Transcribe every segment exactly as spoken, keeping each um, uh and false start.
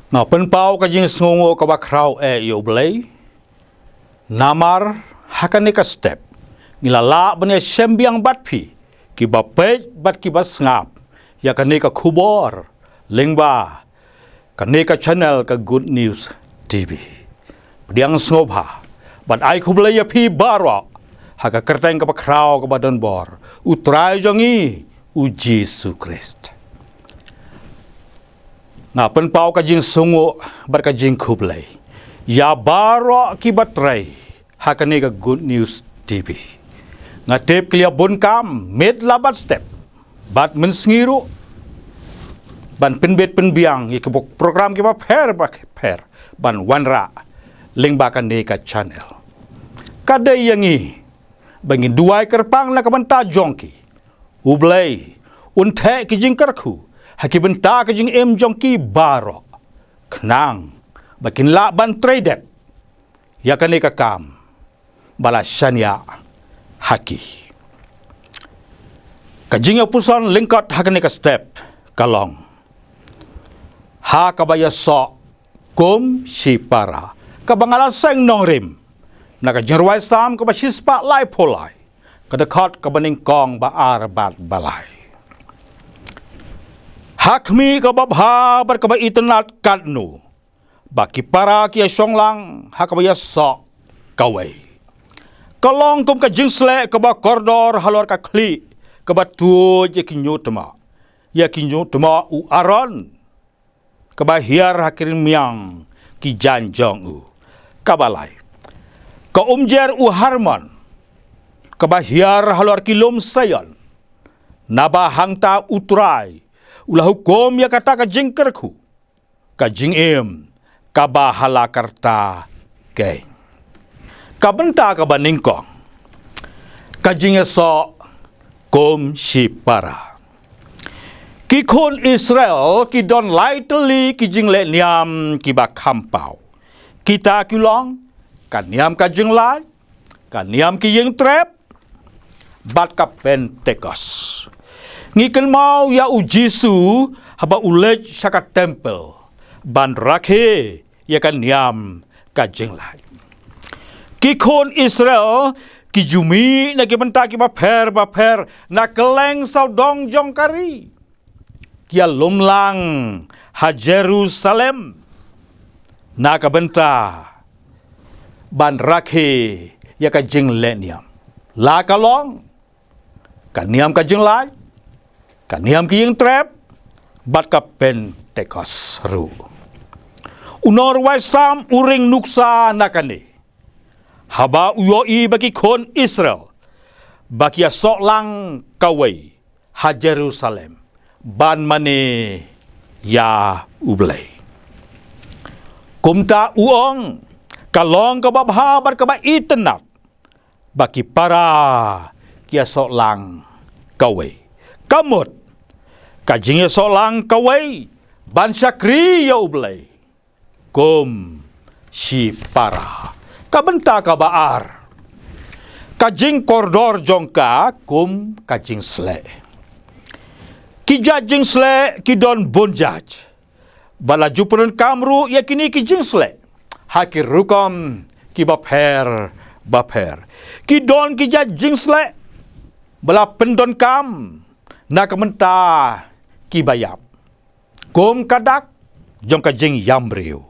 Nga pynpaw ka jingsngewnguh kaba khraw eh ïa U Blei. Namar ha kane ka step ngi la lah ban ïa shem biang bad phi kiba peit bad kiba sngap ïa kane ka khubor lyngba kane ka channel ka Good News T V. Pdiang sngewbha bad ai khublei ïa phi baroh ha ka kyrteng kaba khraw kaba donbor U Trai jong ngi U Jisu Khrist. Nga pynpaw ka jingsngewnguh bad ka jingkhublei ïa baroh kiba trei ha kane ka Good News T V. Nga tip ki la bun kam miet la bad step bad mynsngi ruh ban pynbit pynbiang ïa ki bok program kiba pher ba pher ban wanrah lyngba kane ka channel. Ka dei ïa ngi ba ngin duwai kyrpang na ka bynta jong ki. U Blei un theh ki jingkyrkhu ha ki bynta ka jingim jong ki baroh, khnang ba kin lah ban trei dep ïa kane ka kam ba la shaniah ha ki. Ka jingïapuson lyngkot ha kane ka step ka long ha kaba ïasoh kum shipara, kaba nga la seng nongrim na ka Jingrwai Salm kaba shispah laiphew lai, ka dkhot kaba nyngkong, ba ar bad ba lai. Ha khmih kaba bha bad kaba itynnad katno ba ki para ki ïashong lang ha kaba ïasoh kawei. Ka long kum ka jingsleh kaba kordor halor ka khlieh kaba tuid ïa ki hynñiew tmoh, ïa ki hynñiew tmoh u Aaron, kaba hiar ha ki rmiang ki jaiñ jong u. Kaba lai, ka umjer u Hermon, kaba hiar halor ki lum Sion. Naba hangta U Trai u la hukum ïa kata ka jingkyrkhu, ka jingim kaba ha la karta keiñ. Ka bynta kaba nyngkong, ka jingïasoh kum shipara. Ki khun Israel ki don lai tylli ki jingleh niam kiba kham paw. Kita ki long ka niam ka jinglait, ka niam ki ïingtrep, bad ka Pentekost. Ngi kynmaw ïa U Jisu haba u leit sha ka templ ban rakhe ïa ka niam ka jinglait. Ki khun Israel ki ju mih na ki bynta kiba pher ba pher na kylleng sawdong jong ka ri. Ki ïalum lang ha Jerusalem na ka bynta ban rakhe ïa ka jingleh niam, la ka long ka niam ka jinglait, ka niam ki ïingtrep, bad ka Pentekost ruh. U nongrwai Salm u ring nuksa na kane haba u ïohi ba ki khun Israel ba ki ïasoh lang kawei ha Jerusalem ban mane ïa U Blei. Kumta u ong, ka long kaba bha bad kaba itynnad ba ki para ki ïasoh lang kawei. Ka mut, ka jingïasoh lang kawei ban shakri ïa U Blei kum shipara. Ka bynta kaba ar, ka jingkordor jong ka kum ka jingsleh. Ki jait jingsleh ki don bun jait, ba la ju pyndonkam ruh ïa kine ki jingsleh ha ki rukom kiba pher ba pher. Ki don ki jait jingsleh ba la pyndonkam na ka bynta kiba ïap, kum ka dak jong ka jingïam briew.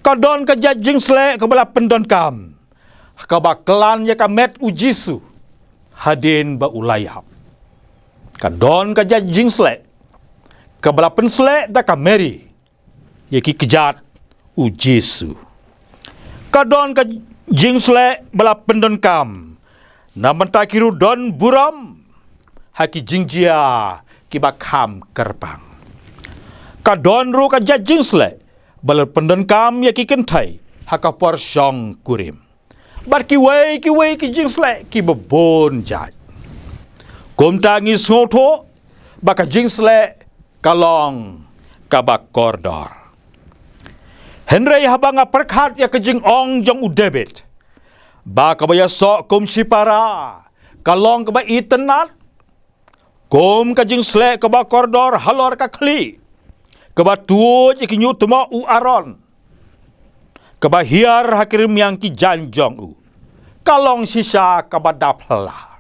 Ka don ka jait jingsleh kaba la pyndonkam ha kaba klan ïa ka met U Jisu hadien ba u la ïap. Ka don ka jait jingsleh kaba la pynsleh da ka Mary ïa ki kjat U Jisu. Ka don ka jingsleh ba la pyndonkam na bynta ki riewdon burom ha ki jingjia kiba kham kyrpang. Ka don ruh ka jait jingsleh ba la pyndonkam ïa ki kynthei ha ka por shongkurim, bad kiwei kiwei ki jingsleh kiba bun jait. Kumta ngi sngewthuh ba ka jingsleh ka long kaba kordor. Hynrei haba nga pyrkhat ïa ka jingong jong u David ba kaba ïasoh kum shipara ka long kaba itynnad kum ka jingsleh kaba kordor halor ka khlieh, kaba tuid ïa ki hynñiewtmoh u Aaron, kaba hiar ha ki rmiang ki jaiñ jong u, ka long shisha kaba dap hla.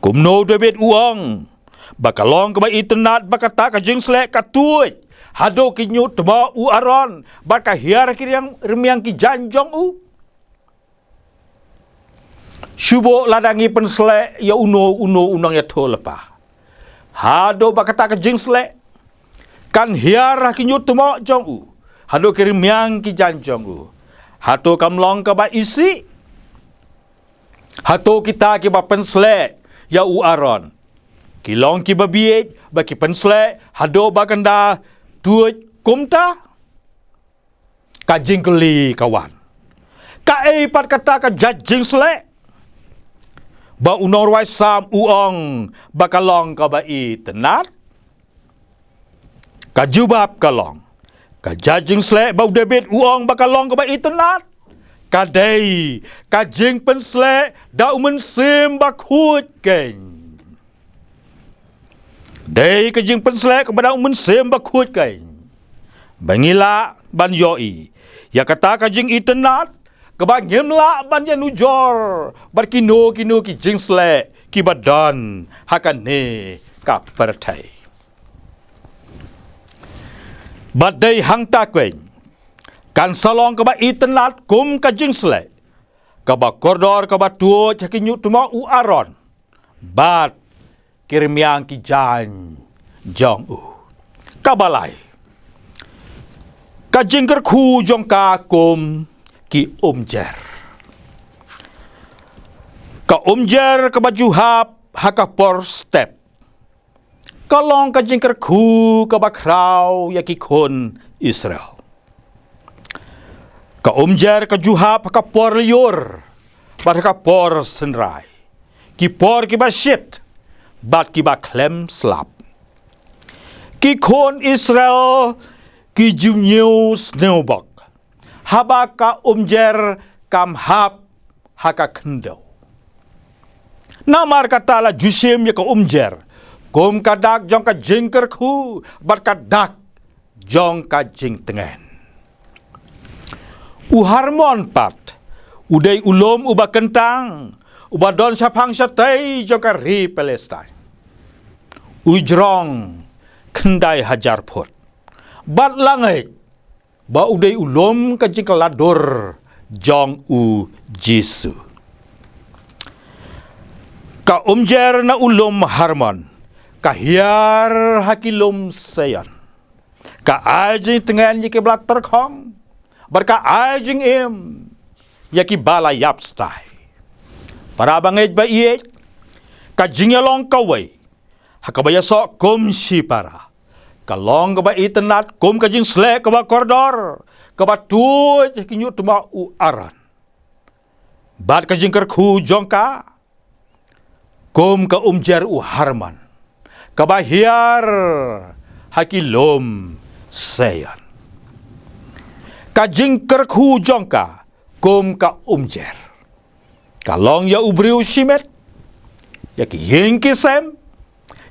Kumno u Dabid u ong ba ka long kaba itynnad ba kata ka jingsleh ka tuid haduh ki hynñiewtmoh u Aaron bad ka hiar ha ki riang, rmiang ki jaiñ jong u? Shu bok lada ngi pynsleh ïa uno uno u nongïathuhlypa, haduh ba kata ka jingsleh kan hiar ha ki hynñiewtmoh jong u, haduh ki rmiang ki jaiñ jong u, hato kam long kaba isih? Hato kita kiba pynsleh ïa u Aaron ki long kiba bieit ba ki pynsleh haduh ba kan da tuid kumta? Ka jingkylli ka wan, kaei pat kata ka jait jingsleh ba u nongrwai Salm u ong ba ka long kaba itynnad? Ka jubab ka long, ka jait jingsleh ba u Dabid u ong ba ka long kaba itynnad, ka dei ka jingpynsleh da u Mynsiem Bakhuid keiñ. Dei ka jingpynsleh kaba da u Mynsiem Bakhuid keiñ ba ngi lah ban ïohi ïa kata ka jingitynnad kaba ngim lah ban ïanujor bad kino kino ki jingsleh kiba don ha kane ka pyrthei. Bad dei hangta keiñ kan sa long kaba itynnad kum ka jingsleh kaba kordor kaba tuid ha ki hynñiewtmoh u Aaron bad ki rmiang ki jaiñ jong u. Kaba lai, ka jingkyrkhu jong ka kum ki umjer. Ka umjer kaba ju hap ha ka por step ka long ka jingkyrkhu kaba khraw ïa ki khun Israel. Ka umjer ka ju hap ha ka por lyiur bad ha ka por synrai, ki por kiba shit bad kiba khlem slap. Ki khun Israel ki ju ñiew sniewbok haba ka umjer kam hap ha ka khyndew. Namar kata la ju shim ïa ka umjer kum ka dak jong ka jingkyrkhu bad ka dak jong ka jingtngen. U Harmon pat u dei u lum uba kyntang uba don shaphang shatei jong ka ri Palestine. U jrong khyndai hajar phut bad la ngeit ba u dei u lum ka jingkylla dur jong u Jisu. Ka umjer na u lum Harmon ka hiar ha ki lum Sion. Ka ai jingtngen ïa kiba la tyrkhong bad ka ai jingim ïa kiba la ïap stai. Para bangeit ba ïeit, ka jingïalong kawei ha kaba ïasoh kum shipara ka long kaba itynnad kum ka jingsleh kaba kordor kaba tuid ha ki hynñiewtmoh u Aaron bad ka jingkyrkhu jong ka kum ka umjer u Harmon kaba hiar ha ki lum Sion. Ka jingkyrkhu jong ka kum ka umjer ka long ïa u briew shimet, ïa ki ïing ki sem,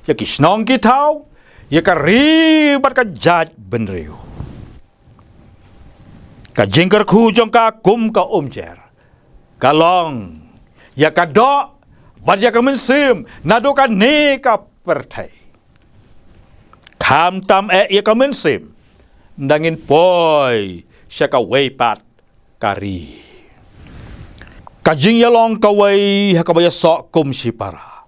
ïa ki shnong ki thaw, ïa ka ri bad ka jaitbynriew. Ka jingkyrkhu jong ka kum ka umjer ka long ïa ka doh bad ïa ka mynsiem naduh kane ka pyrthei. Khamtam eh ïa ka mynsiem, nda ngin poi sha kawei pat ka ri. Ka jingïalong kawei ha kaba ïasoh kum shipara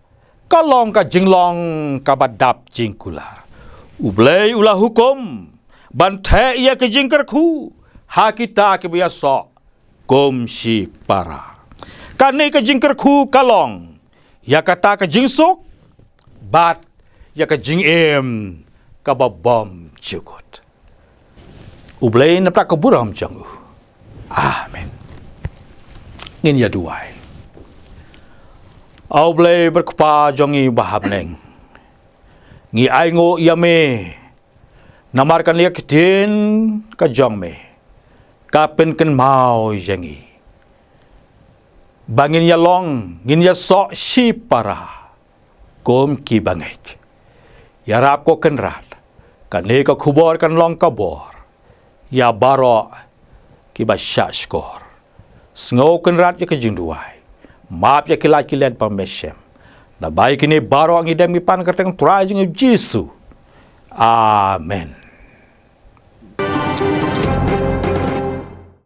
ka long ka jinglong kaba dap jingkular. U Blei u la hukum ban theh ïa ka jingkyrkhu ha kita kiba ïasoh kum shipara. Kane ka jingkyrkhu ka long ïa kata ka jingsuk bad ïa ka jingim kaba bymjukut. U Blei na pla ka burom jong u. Amen. Ngin ïa duwai. A U Blei bad Kpa jong ngi ba ha bneng, ngi ainguh ïa me namar kane ka ktien ka jong me ka pynkynmaw ïa ngi ba ngin ïalong, ngin ïasoh shipara kum ki bangeit. Ïarap ko Kynrad, Kane ka khubor kan long ka bor ïa baroh kiba shah shkor. Sngew Kynrad ïa ka jingduwai. Map ïa ki lad ki lad ba me shem. Naba ïa kine baroh ngi dem ngi pan kyrteng Trai jong ngi Jisu. Amen.